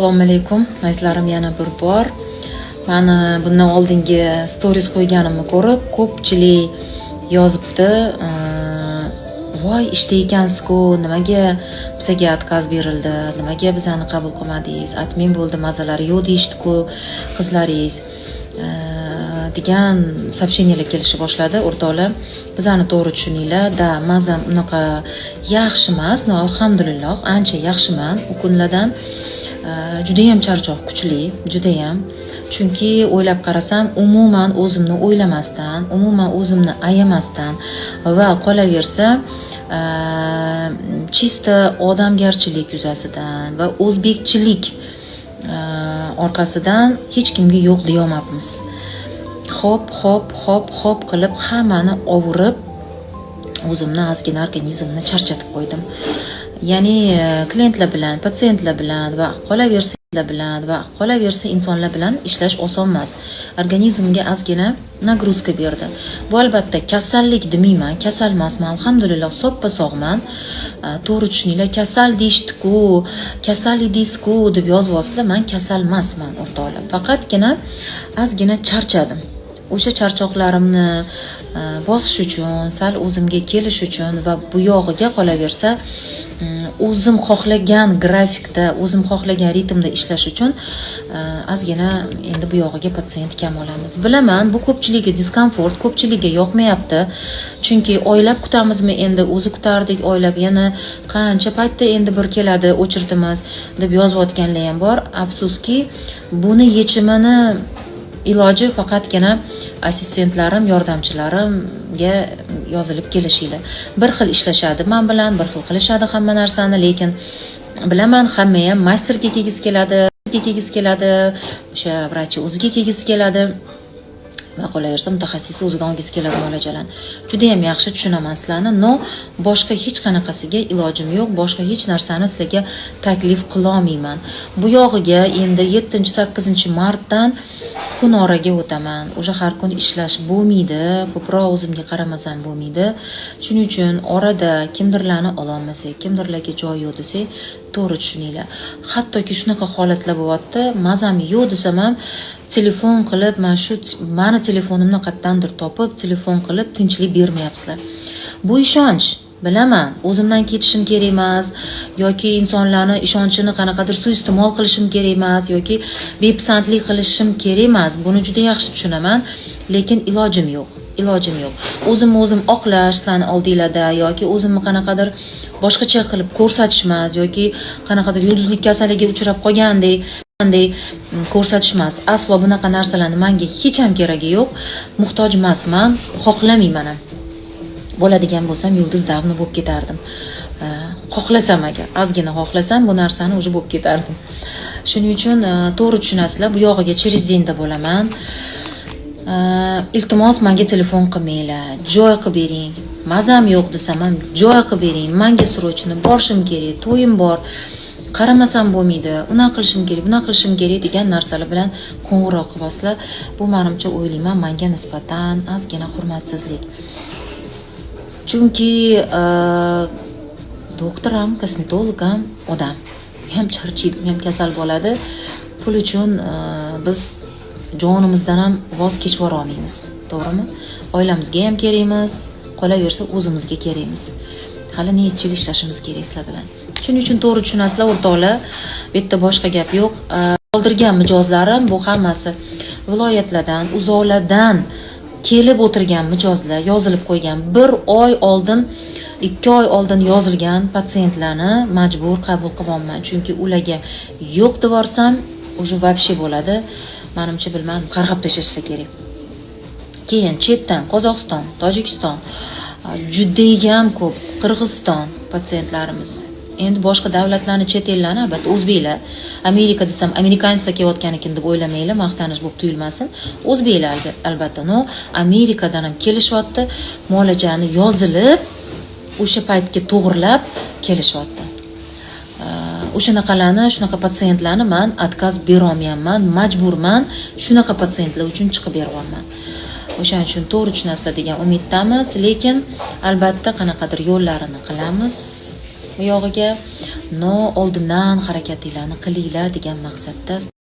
Assalomu alaykum, azizlarim, yana bir bor. Mani bundan oldingi stories qo'yganimni ko'rib, ko'pchilik yozibdi: "Voy, ishda ekansiz-ku, nimaga bizaga отказ berildi, nimaga bizani qabul qilmadingiz, отмен bo'ldi, mazalari yo'q deyishdi-ku qizlaringiz", degan сообщения lar kelishni boshladi. O'rtoqlar, bizani to'g'ri tushuninglar, да, mazam unaqa yaxshi emas, но alhamdulillah, ancha yaxshiman u kunlardan. Judayam charchoq kuchli, judayam. Chunki o'ylab qarasam, umuman o'zimni o'ylamasdan, umuman o'zimni ayamasdan va qolaversa, чисто odamgarchilik yuzasidan va o'zbekchilik orqasidan hech kimga yo'q deyolmabmiz. Hop, hop, hop, hop qilib hammani ovurib, o'zimni ozgina organizmni charchatib qo'ydim. Ya'ni klientlar bilan, patsientlar bilan va qolaversa insonlar bilan ishlash oson emas. Organizmga ozgina нагрузка berdi. Bu albatta kasallik demayman, kasal emasman, alhamdulillah, soppa sog'man. To'g'ri tushuninglar, kasal deyishdi-ku, kasal edingiz-ku deb yozyapsizlar, man kasal emasman, o'rtoqlar. Faqatgina ozgina charchadim. O'sha charchoqlarimni bosish uchun, sal o'zimga kelish uchun va bu yog'iga qolaversa, o'zim xohlagan grafikda, o'zim xohlagan ritmda ishlash uchun ozgina endi bu yog'iga patsient kam olamiz. Bilaman, bu ko'pchilikka дискомфорт, ko'pchilikka yoqmayapti. Chunki oylab kutamizmi endi, o'zi kutardik oylab, yana qancha paytda endi bir keladi очередь imiz deb yozayotganlar ham bor. Afsuski, buni yechimini iloji faqatgina assistentlarim, yordamchilarimga yozilib kelishinglar. Bir xil ishlashadi man bilan, bir xil qilishadi hamma narsani, lekin bilaman, hamma ham masterga kelgisi keladi, o'sha vrachi o'ziga kelgisi keladi va qolaversa mutaxassis o'zidan olgisi keladi muolajalarni. Judayam yaxshi tushunaman sizlarni, но boshqa hech qanaqasiga ilojim yo'q, boshqa hech narsani sizlarga taklif qilolmayman. Bu yog'iga endi 7-8 martdan kunoraga o'taman. Уже har kun ishlash bo'lmaydi, ko'proq o'zimga qaramasam bo'lmaydi. Shuning uchun orada kimdirlarni ololmasak, kimdirlarga joy yo'q desak, to'g'ri tushuninglar. Hattoki shunaqa holatlar bo'lyapti, mazam yo'q desam ham telefon qilib, mana shu mani telefonimni qayerdandir topib, telefon qilib tinchlik bermayapsizlar. Bu ishonch, bilaman, o'zimdan ketishim kerak emas yoki insonlarni ishonchini qanaqadir suiiste'mol qilishim kerak emas yoki bepisandlik qilishim kerak emas. Buni juda yaxshi tushunaman, lekin ilojim yo'q. Ilojim yo'q. O'zimni o'zim oqlash sizlarni oldinglarda yoki o'zimni qanaqadir boshqacha qilib ko'rsatish emas yoki qanaqadir yulduzlik kasaliga uchrab qolgandek ko'rsatish emas. Aslo bunaqa narsalarni menga hech ham keragi yo'q. Muhtoj emasman, xohlamayman ham. Bo'ladigan bo'lsam, yulduz давно bo'lib ketardim. Xohlasam agar, ozgina xohlasam, bu narsani уже bo'lib ketardim. Shuning uchun to'g'ri tushunasizlar, bu yog'iga через день da bo'laman. Iltimos, menga telefon qilmanglar, joy qilib bering. Mazam yo'q desam ham joy qilib bering. Menga срочно borishim kerak, to'yim bor. Qaramasam bo'lmaydi, unaqa qilishim kerak, bunaqa qilishim kerak degan narsalar bilan qo'ng'iroq qilyapsizlar. Bu menimcha o'ylayman, menga nisbatan ozgina hurmatsizlik. Chunki doktor ham, kosmetolog ham odam. U ham charchaydi, u ham kasal bo'ladi. Pul uchun biz jonimizdan ham voz kechib olmaymiz, to'g'rimi? Oilamizga ham kerakmiz, qolaversa o'zimizga kerakmiz. Hali necha yil ishlashimiz kerak sizlar bilan. Shuning uchun to'g'ri tushunasizlar, o'rtoqlar. Bu yerda boshqa gap yo'q. Qoldirgan mijozlarim bu hammasi viloyatlardan, uzoqlardan kelib o'tirgan mijozlar, yozilib qo'ygan. Bir oy oldin, 2 oy oldin yozilgan patsientlarni majbur qabul qilyapman. Chunki ularga yo'q deyorsam, уже вообще bo'ladi. Manimcha, bilmadim, qarg'ab tashlashsa kerak. Keyin chetdan Qozog'iston, Tojikiston, judayam ko'p Qirg'iziston patsientlarimiz. Endi boshqa davlatlarni, chet ellarni albatta o'zbeklar. Amerika desam, американец lar kelayotgan ekan deb o'ylamanglar, maqtanish bo'lib tuyulmasin. O'zbeklar albatta, но Amerikadan ham kelishyapti, muolajani yozilib, o'sha paytga to'g'irlab kelishyapti. O'shanaqalarni, shunaqa patsientlarni man отказ berolmayapman, majburman, shunaqa patsientlar uchun chiqib beryapman. O'shaning uchun to'g'ri tushunasizlar degan umiddamiz, lekin albatta qanaqadir yo'llarini qilamiz. U yog'iga, но oldindan harakatinglarni qilinglar degan maqsadda.